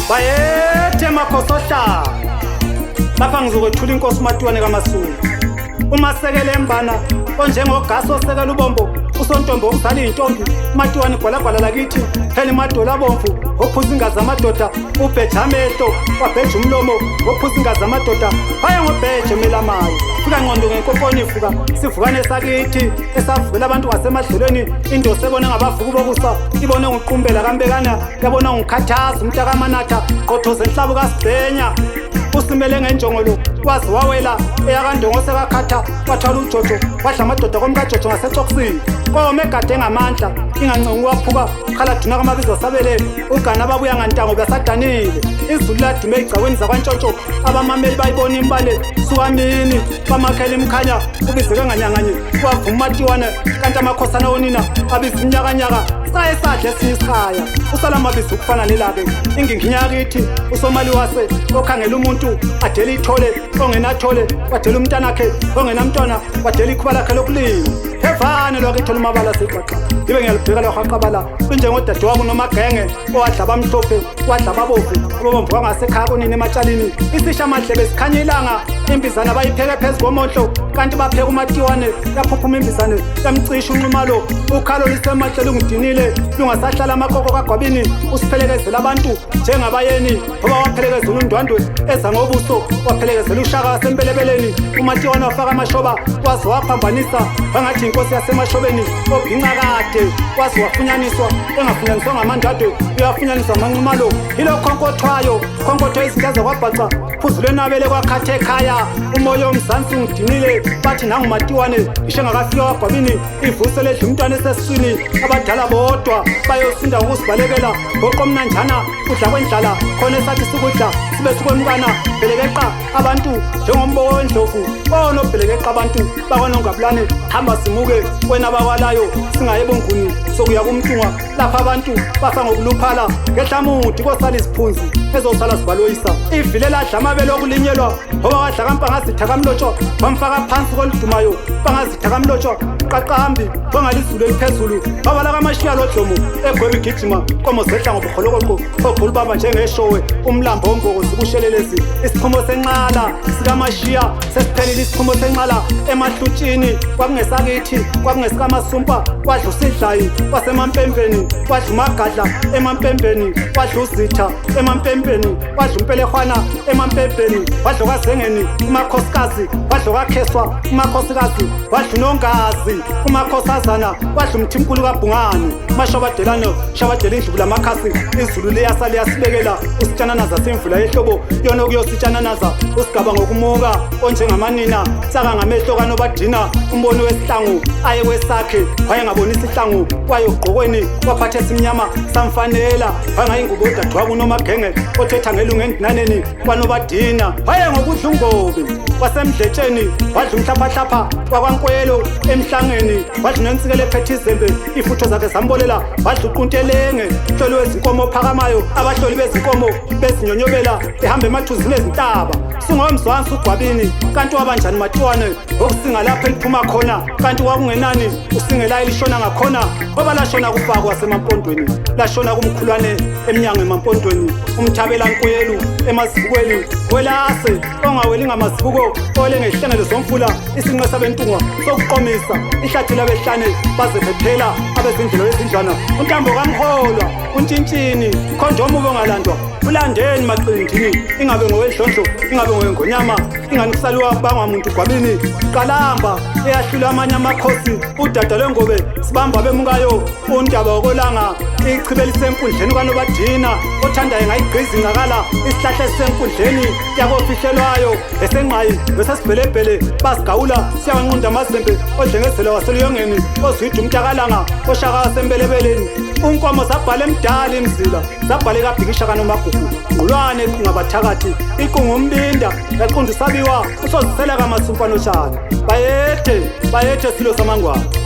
Bayethe makhosi ohlanga. Lapha ngizokwethula inkosi uMatiwane kaMasulu. Umasekele embana onjengogasi osekela ubombo usontombo okuzala iy'ntombi uMatiwane igwalagwala lakithi phela imadolo abomvu ophuza ingazi amadoda ubheja amehlo wabheja umlomo ophuza ingazi amadoda waye ngobheja emelamayo fika ngqondo ngenkokoni ivuka sivukane sakithi esavukela abantu ngasemadlelweni indosi ebone ngabavuku bokusa ibone nguqumbela kambekana yabona ngikhathaza umntakamanatha qothoza enhlabu kasibhenya usimele ngenjongo lo waze wawela eyakandongo sekakhatha wathwala ujojo wadla amadoda komkajojo ngasecokisini kome egade ngamandla ingancengi waphuka khaladuna kamabizo sabele ugana ababuya ngantango besadanile izulu ladume ey'gcakweni zakwantshontsho abamameli bayibona imbale sukamini bamakhela imkhanya ubizeke nganyanganye wavuma umatiwane kanti amakhosana onina abiza iminyakanyaka saye sadla esinye isikhaya usala mabiza ukufana nelake inginginya yakithi usomali wase okhangela umuntu adele ithole ongenathole wadela umntanakhe ongenamntwana wadela ikhuba lakhe lokulima evane lwakithi olumabala sixaxa ngibe ngiyalubheka lwahwaqabala lunjengodadewabo nomagenge owadla abamhlophe wadla ababovu ababomvu wangasekhaya konini ematshalini isisha amadlebe sikhanya ilanga imbizana bayipheke phezu komonhlo kanti bapheka umatiwane yaphuphuma imbizane yamcisha unxumalo ukhalo lisemahle lungidinile lungasahlala amakoko kagwabini usiphelekezela abantu njengabayeni ngoba waphelekezela undwandwe eza ngobuso waphelekezela ushaka wasempelebeleni umatiwane wafaka amashoba waze waphambanisa wangathi inkosi yasemashobeni obhinca kade waze wafunyaniswa engafunyaniswa ngamandwandwe uyafunyaniswa amanxumalo yilo khonkothwayo khonkotho izinto zakwabhaca phuzu lwenabele kwakhatha ekhaya umoya omzansi ungidinile bathi nangumatiwane ngisho engakafika kwagwabini ivuse ledla umntwana esesiswini abadala bodwa bayosinda ngokusibalekela ngoqomnanjana kudla kwendlala khona esathi sikudla sibe sikwemukana bhelekeqa abantu njengomboko wendlovu onobhelekeqa abantu bakwanongabulane hamba simuke wena bakwalayo singaye bonguni sokuya kumntungwa lapha abantu bafa ngokuluphala ngehlamuthi kosala iziphunzi ezosala zibaloyisa ivile ladla amabele okulinyelwa ngoba wadla kampangazitha kamlotshwa bamfaka phansi koludumayo pangazitha kamlotshwa qaqambi bangalizulu eliphezulu babala kamashiya lodlomo egweba igijima nkomo zehla ngobuholokoqo ogulubamba njengeshowe umlambo wombokozi kushelelezi isiphumo senqala sikamashiya sesiphelile isiphumo senqala emahlutshini kwakungesakithi kwakungesikamasumpa kwadla usidlayi kwasemampempeni kwadla umagadla emampempeni kwadla uzitha emampempeni kwadla umpelehwana emampempeni kwadla kwazengeni umakhosikazi kwadla kwakheswa umakhosikazi kwadla unongazi umakhosazana kwadla umthimkhulu kabhungane mashabadelane shabadela indlubu lamakhasi izulu liyasa liyasibekela usitshananaza semvula yehlobo yona okuyositshananaza usigaba ngokumuka onjengamanina saka ngamehlo kanobadina umbono wesihlangu aye kwesakhe wayengaboni isihlangu wayogqokweni waphatha esimnyama samfanela wangayingubo odadewabo unomagenge othetha ngelungu endinaneni kwanobadina waye ngokudla ungobe wasemdletsheni wadla umhlaphahlapha wakwankwelo emhlangeni wadla unensikela ephethe izembe ifutho zakhe zambolela wadla uquntelenge mhloli wezinkomo ophakamayo abahloli bezinkomo bezinyonyobela ehamba emathuzini ezintaba singomzwansi ugwabini kanti wabanjani matiwane okusinga lapho eliphuma khona kanti kwakungenani usingela elishona ngakhona ngoba lashona kufakwa semampondweni lashona kumkhulwane emnyango emampondweni umthabela nkuyelu emazibukweni welase ongaweli ngamazibuko ole ngehlengelo zomfula isinqe sabentungwa sokuqomisa ihlathi labehlane baze bephela abezindlela wezindlwana untambo kamholwa untshintshini khonjoma ubongalandwa ulandeni maqindini ingabe ngowedlondlo ingabe ngowengonyama ingani kusaliwa bangwa muntu gwabini qalamba eyahlula amanye amakhosi udada lwengobe sibamba bemukayo undaba wokolanga ichibe lisenkundleni kanobadina othandayo engayigqiza ingcakala isihlahla esisenkundleni yakofihlelwayo esengqayi besesibhelebhele basigawula siyawanqunda amazembe odlengezela waseluyongeni ozwida umntakalanga oshaka wasembelebeleni unkomo zabhala emdala imzila zabhale kabhikisha kanomagugu ngqulwane iqungabathakathi iqungumbinda yaqunda usabiwa usozisela kamasumpanotshana bayethe bayethe silo samangwane.